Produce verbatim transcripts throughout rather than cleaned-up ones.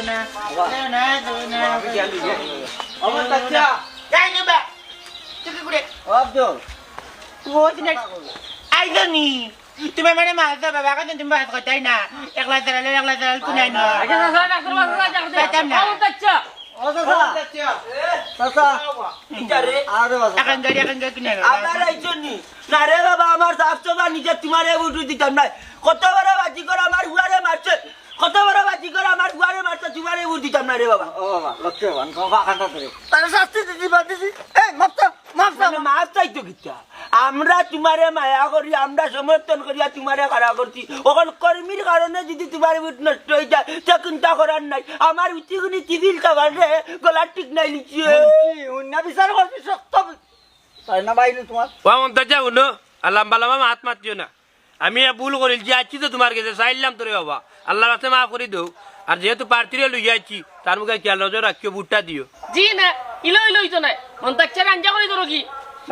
না, না, না, না। আমার বাচ্চা। যাই রে বা। তুই কি করে? ও আব্দুল। ও দিনে আইজনি। তুমি মানে মাছ দাও বাবা, এখন তুমি মাছ করতাই না। একলা চালালে, একলা চালাল কোন আইন? আচ্ছা, চাচা, ডাক্তার বাবু, ডাক্তার বাবু। পাইতাম না। আমার বাচ্চা। ও চাচা। আমার বাচ্চা। চাচা। ইটা রে। আরে বাবা। এখন গাড়ি, এখন গাড়ি কিনে আনো। আবার আইজনি। না রে বাবা, আমার সাফ সাফা নিজে তোমারে ভোট দিতাম না। কত বড় বাজি করে আমার হুয়ারে মারছে। কত বড় বাজি করে আমার হুয়ারে মারছে, তোমারে ভোট দিতাম না রে বাবা। ও বাবা, লক্ষ্মী বাবা, আমি তোমার বাখানটা ধরে। তাহলে শাস্তি দিতে পারতেছি। এই, মাফ চাও, মাফ চাও। মানে মাফ চাইতো কিতা? আমরা তোমারে মায়া করি, আমরা সমর্থন করিয়া তোমারে খাড়া করছি। অখন কর্মীর কারণে যদি তোমার ভোট নষ্ট হয়ে যায়, তে চিন্তা করার নাই। আমার উচিগুনি সিভিল সাভার রে, গলা ঠিক নাই লিখিয়ে। মন্ত্রী, উন্না বিচার করবি শক্ত। তাই না বাইরে তোমার? ও মন্তাজ যা উনো, আর লম্বা লম্বা মাত মাতিও না। আমি এ ভুল করিল যে আইছি তো তোমার গেছে, চাইলাম তোরে বাবা, আল্লাহর রাস্তে মাফ করি দেও। আর যেহেতু প্রার্থীরে লইয়া আইছি, তার মুখে খেয়াল নজর রাখিও, ভোটটা দিও। জি না, ইলো ইলো হইতো না। মন্তাজ চাচা রাঞ্জা করি ধরো কি?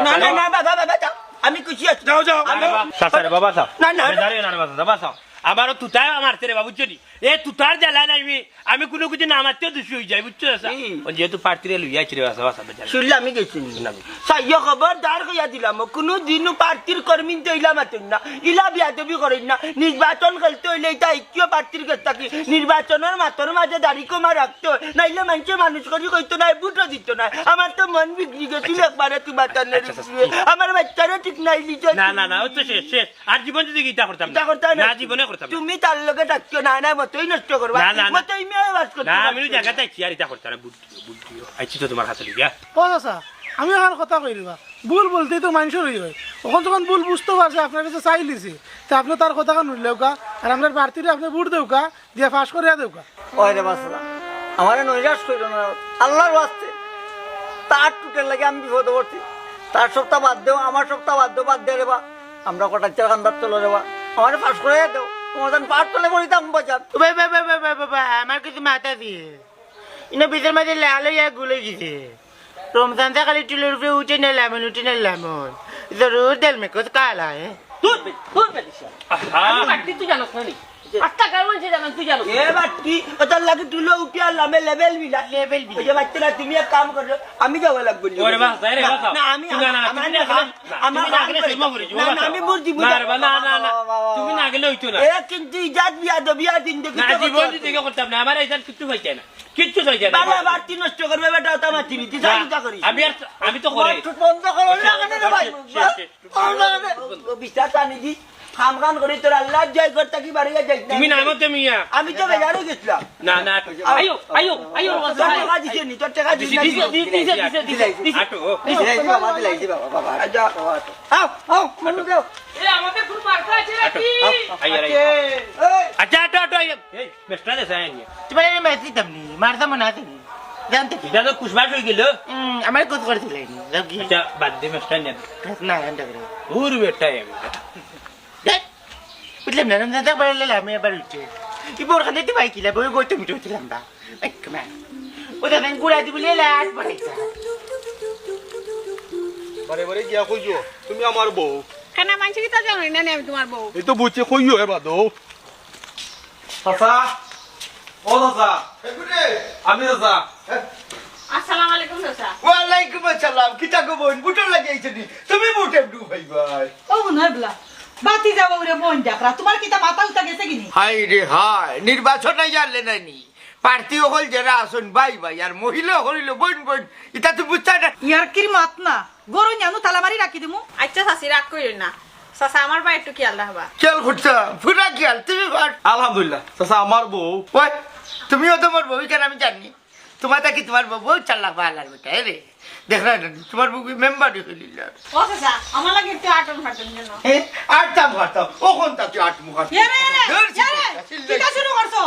না, না, না, বাবা, বাবা, যাও। আমি খুশি আছি। যাও, যাও। আরে বাবা। চাচা রে বাবা, চাও। না, না, না। বেজারিও না রে বাবা, বাবা, চাও। আমারও তুতায় মারছে রে বাবা, বুঝছো নি? এ তুতার জ্বালা নাই মি। আমি কোনো কিছু না মারতেও দুষি হয়ে যাই, বুঝছো চাচা? হুম। ও যেহেতু প্রার্থীরে লইয়া আইছি রে বাবা, চাও, চাও, বেজারিও না। শুনলে আমি গেছি। না। সাইয় খবরদার কইয়া দিলাম, কোনো দিনও প্রার্থীর কর্মী তো ইলা মাতেন না, ইলা বিয়াদবি করেন না। নির্বাচন খেলতে হইলে এটা ঐক্য প্রার্থীর গেছ থাকি নির্বাচনের মাতর মাঝে দাড়ি কমা রাখতে হয়, নাইলে মানুষে মানুষ করি কইতো না, ভোটও দিত না। আমার তো মন বিগড়ি গেছিল একবারে তুমার তানের আচ্ছা, আচ্ছা, উপরে। ঠিক। আমার বাচ্চারও ঠিক নাই, লিজা না, না, না, ও তো শেষ, শেষ। আর জীবন যদি ইটা করতাম না। ইটা করতাম না। না, জীবনে করতাম না। তুমি তার লগে থাকিও না, না, মতই নষ্ট করবা। না, না, না। মতই মেয়ে বাস করতে না, আমি পারছো না। জায়গাতে আছি, আর ইটা করতাম না, বুদ্ধি, বুদ্ধি। আইছি তো তোমার কাছে লইয়া। ও চাচা, আমি এখন কথা কই দিবা। ভুল বলতেই তো মানুষের হই হয়। অখন যখন ভুল বুঝতে পারছে, আপনার কাছে চাই লিছি। তে আপনি তার কথা কান উঠলেও কা, আর আপনার প্রার্থীরে আপনি ভোট দেও কা, দিয়া পাস করিয়া দেও কা। ওই রে বাসরা, আমারে নৈরাশ কইরো না, আল্লাহর ওয়াস্তে। তার টুটের লাগি আমি বিপদে পড়ছি। তার সবটা বাদ দেও, আমার সবটা বাদ দেও, বাদ দে রে বা। আমরা কটাচ্চার কান্দার চলো রে বা। আমারে পাস করিয়া দেও, তোমার যেন পার তলে পড়িতাম বাজার। বে, বে, বে, আমার কিছু মাথা দিয়ে। ইনো ভিতর মাঝে লাল হইয়া গুলে গেছে। রমজান চা খালি টুলোর উপরে উঠে না লামন, উঠে না লামন। জরুর দেল মে কুছ কালা হে। দূর বে, দূর বে দিশা। আহা। আমি বাট্টি তুই জানোস না নি? আস্তা গাঁও মানষে জানইন তুই জানোস না। এ বাট্টি, ও তার লাগি টুলো উঠে আর লামে লেভেল মিলা। লেভেল মিলা। ওই যে বাচ্চারা, তুমি এক কাম করো, আমি যাওয়া লাগবো নি। ওরে বাস, যাই রে, না, বাস। না, আমি, না, না, না, আমার, তুমি আমার না গেলে, কাম, না, আমার তুমি না কাম গেলে করো। চুরমা করি, না, না, না, আমি বুঝ দিব না। না রে বা, না, না, না। তুমি না গেলে হইতো না। এ কিন্তু ইজাত বিয়া দবিয়া দিন দেখি না, তো জীবন করতে যদি হবে। করতাম না, আমার ইজাত কিচ্ছু পাইতে না। কিচ্ছু চাই না। বালা বাড়তি নষ্ট করবে বেটা, ওটা আমার চিনি, তুই না, যাই ইটা করিস। আমি আর, আমি তো করে। তোমার চুপ বন্ধ করো না, কেন রে ভাই? শেষ, শেষ, শেষ। ও, ও, ও, বিশ্বাস আনি দি, খাম খান করে তোর আল্লাহ জয় করতে কি বাড়িয়ে যাইস না। তুমি নামো তো মিয়া। আমি তো বেজার হয়ে গেছিলাম। না, না, আইও, আইও, আইও, তোর টাকা দিছে নি, তোর টাকা দিছে নি। দিছে, দিছে, দিছে, দিছে, দিছে। আটো, ও। দিছে, দিছে, বাবা, দিছে, দিছে, বাবা, বাবা। আচ্ছা। আও, আও, মনু দাও। এ, আমাদের খুব মার্কা আছে আটো, নাকি? আও, আও। I, I, I. এই। আচ্ছা, আটো, আটো, আই। এই, মেস্টা দে, সাইন। তোমার এই মেস্টা দিতাম নি, মারতাম না তুমি। জানতে কি? এটা তো কুশবাস হয়ে গেল। হুম, আমার কুশ করেছিল এই, যাও কি? আচ্ছা, বাদ দে, মেস্টা নেন। না, এন্ডা করে। ওর বেটা এম। দেখ, বুঝলাম না, রমজান তো একবার এলে আমি আবার উঠে। কি বড় খানে তুই ভাই কিলা, বই গই তুমি উঠে লম্বা। এক মা। ও তো আমি গুড়া দিব, লে, লে, আট পড়ে যা। বারে বারে গিয়া কইও, তুমি আমার বউ। কেন মানছি কি তা জানো না, আমি তোমার বউ। এই তো বুঝছি, কইও এবার দো। চাচা, ও চাচা। এ, গুডে। আমি চাচা। এ। আসসালামু আলাইকুম চাচা। ওয়ালাইকুম আসসালাম। কিতা গো বইন, বুটর লাগি আইছে নি? তুমি বুটে ডু ভাই ভাই। ও মনে হয় বলা। বাতি যাবো ওরে বইন ডাকরা। তোমার কিতা মাথা উঠা গেছে কি নি? হায় রে হায়, নির্বাচন নাই জানলে নাই নি? প্রার্থী অকল যারা আছইন ভাই ভাই, আর মহিলা অকল অইলো বইন বইন, ইতা তো বুঝতা না। ইয়ার কির মাত না, গরু নিয়ানো তালা মারি রাখি দিমু। আচ্ছা চাচি, রাগ করিও না। চাচা, আমার বায় একটু খেয়াল রাখবা। খেয়াল করতাম, পুরা খেয়াল, তুমি পার। আলহামদুলিল্লাহ, চাচা, আমার বউ। ওই, তুমিও তো আমার বউ, কেন আমি জানি। তোমার তা কি তোমার বউ, বউ চার লাখ বাহার লাগবে, তাই রে? দেখ না, তোমার বউ কি মেম্বারই হইল না। ও চাচা, আমার লাগে একটু আটন ফাটন যেন। এ, আটতাম ফাটতাম, ও কোন তাতে আট মুখ আট এ রে, এ রে, ধর এ রে, চিল্লাই, চিল্লাই। কিতা শুরু করছো?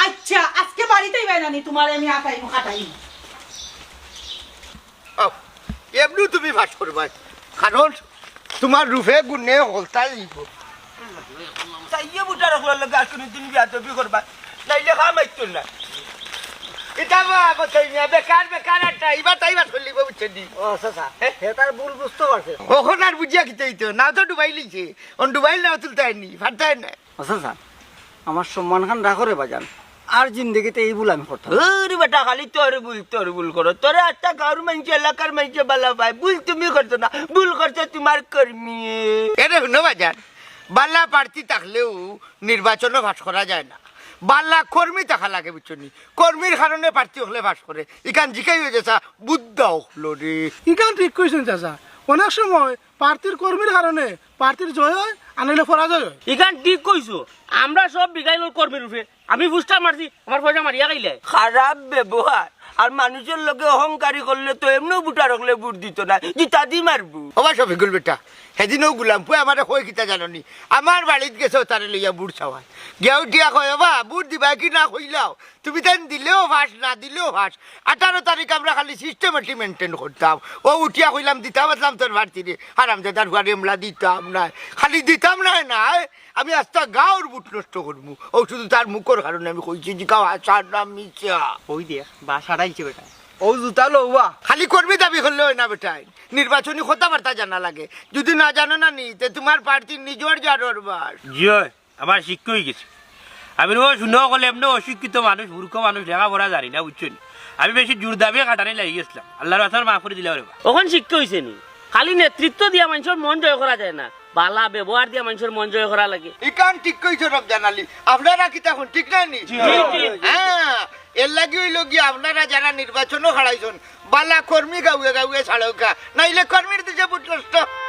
আচ্ছা, আজকে বাড়িতেই বাইনা নি, তোমার আমি আটাই মুখ আটাই। আও, এমনিও তুমি পাস করবায়, কারণ তোমার রূপে গুণে হলতাই। তাইয়ে বুটার অকলর লগে আর কোনোদিন বিয়াদবি করবা, নাইলে কাম আইতো না। ইটা বা, বেকার, বেকার আড্ডা, ইবা তাই বাস করলি, বুঝছেন নি? ও, চাচা, হে? হে তার ভুল বুঝতে পারছে। অখন আর বুঝিয়া কিতা অইতো, নাও তো ডুবাই লইছে, অন ডুবাইল নাও তুলতায় নি, ফারতায় না। আচ্ছা, স্যার, আমার সম্মান খান রাখো রে বাজান। আর জিন্দেগিতে এই ভুল আমি করতাম না। ওরে বেটা, খালি তোর ভুল, তোর ভুল করো। তোরে আস্তা গাঁওর মাইনষে, এলাকার মাইনষে বালা পায়। ভুল তুমি করছো না, ভুল করছো তুমার কর্মী। এরে হুনো বাজান, বালা প্রার্থী থাকলেও নির্বাচনো পাশ করা যায় না, বালা কর্মী থাকা লাগে, বুঝছো নি? কর্মীর কারণে প্রার্থী অকলে পাশ করে। ইখান জিকাই অইছে বুদ্ধা অকলরে। ইখান ঠিক কইছইন চাচা, অনেক সময় প্রার্থীর কর্মীর কারণে প্রার্থীর জয় অয়, আনাইলে পরাজয় অয়। ইখান ঠিক কইছো, আমরা সব বিগাইলর কর্মীর উপরে। আমি পোস্টার মারছি, আমার পয়সা মারিয়া খাইলে। খারাপ ব্যবহার আর মানুষর লগে অহংকারী করলে তো এমনেও ভোটার অকলে ভোট দিতো না, জিতা দি মারবো। ওবা শফিকুল বেটা, হেদিনও গুলাম পুয়া আমারে কয় কিতা জানো নি? আমার বাড়িত গেছে, তারে লইয়া ভোট চাওয়ায়। গিয়া উঠিয়া কয়, "ওবা, ভোট দিবা কি না কইলাও? তুমি তাইন দিলেও পাশ, না দিলেও পাশ। আঠারো তারিখ আমরা খালি সিস্টেম এটি মেইনটেইন করতাম।" ও উঠিয়া কইলাম, "দিতাম আছলাম তোর প্রার্থীরে, হারামজাদার ফুয়ারে এমলা দিতাম নায়, খালি দিতাম নায় নায়।" আমি আস্তা গাঁওর ভোট নষ্ট করমু। ও শুধু তার মুখর কারণে আমি কইছি, জিকাও হাছা না মিছা। ওই দেখ, বাস হারাইছে বেটা। ও জুতা লওয়া। খালি কর্মী দাবি করলে অয় না বেটাইন, নির্বাচনী কথাবার্তা জানা লাগে। যদি না জানো না নি, তে তুমার প্রার্থীর নিজর জারর বাস। জি অয়, আমার শিক্ষা অই গেছে। আমি ও শুনো অকলে এমনে অশিক্ষিত মানুষ, মূর্খ মানুষ, লেখাপড়া জানি না, বুঝছো নি? আমি বেশি জোর দাবিয়ে খাটানি লাগি গেছিলাম। আল্লাহর রাস্তার মাফ করি দিলাম রে বা। অখন শিক্ষা অইছে নি? খালি নেতৃত্ব দিয়া মানষর মন জয় করা যায় না, বালা ব্যবহার দিয়া মানষর মন জয় করা লাগে। ইখান ঠিক কইছো রমজান আলী, আপনারা কিতা কইন, ঠিক না নি? জি, জি। হ্যাঁ, এর লাগি অইলো গিয়া আপনারা যারা নির্বাচনো খাড়াইছন, বালা কর্মী গাউয়ে গাউয়ে ছাড়উক্কা, নাইলে কর্মীর দিছে ভোট নষ্ট।